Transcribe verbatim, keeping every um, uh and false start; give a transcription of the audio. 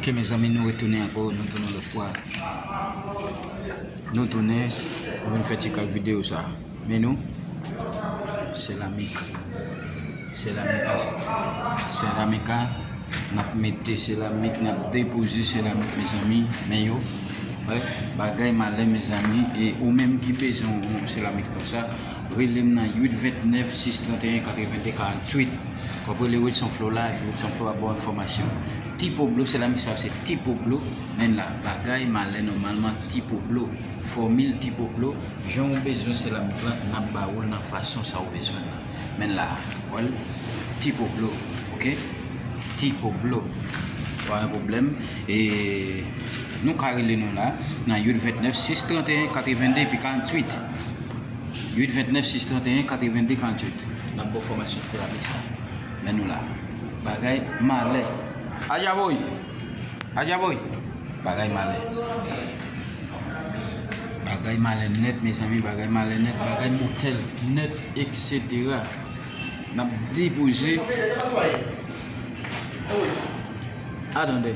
Ok, mezanmi, nou retounen ankò, nou tounen lòt fwa. Nou tounen pou vin fè ti kal videyo sa. Men nou, seramik. Seramik. Seramik la, n ap mete seramik, n ap depoze seramik, mezanmi. Men yo, wè, bagay malè, mezanmi. E ou menm ki bezwen yon seramik konsa, rele m nan uit ventnèf sis trannteyen katrevenndez karanntuit. W ap rele Wilson Flo la, epi Wilson Flo ap ba w enfòmasyon. Tipo Blo, seramik sa se Tipo Blo. Men la, bagay malè nòmalman, Tipo Blo. Fòmil Tipo Blo, jan w bezwen seramik la, n ap ba ou l nan fason sa w bezwen l la. Men la, wè l, Tipo Blo, ok? Tipo Blo. Pa gen pwoblèm. E nou ka rele nou la, nan uit ventnèf sis trannteyen katrevenndez epi karanntuit. Uit ventnèf sis trannteyen katrevenndez karanntuit. N ap ba w enfòmasyon seramik sa. Men nou la. Bagay malè. Ajaboy! Ajaboy! Bagay malè. Bagay malè nèt, mezanmi, bagay malè nèt, bagay motèl nèt, etsetera. N ap depoze. Atande.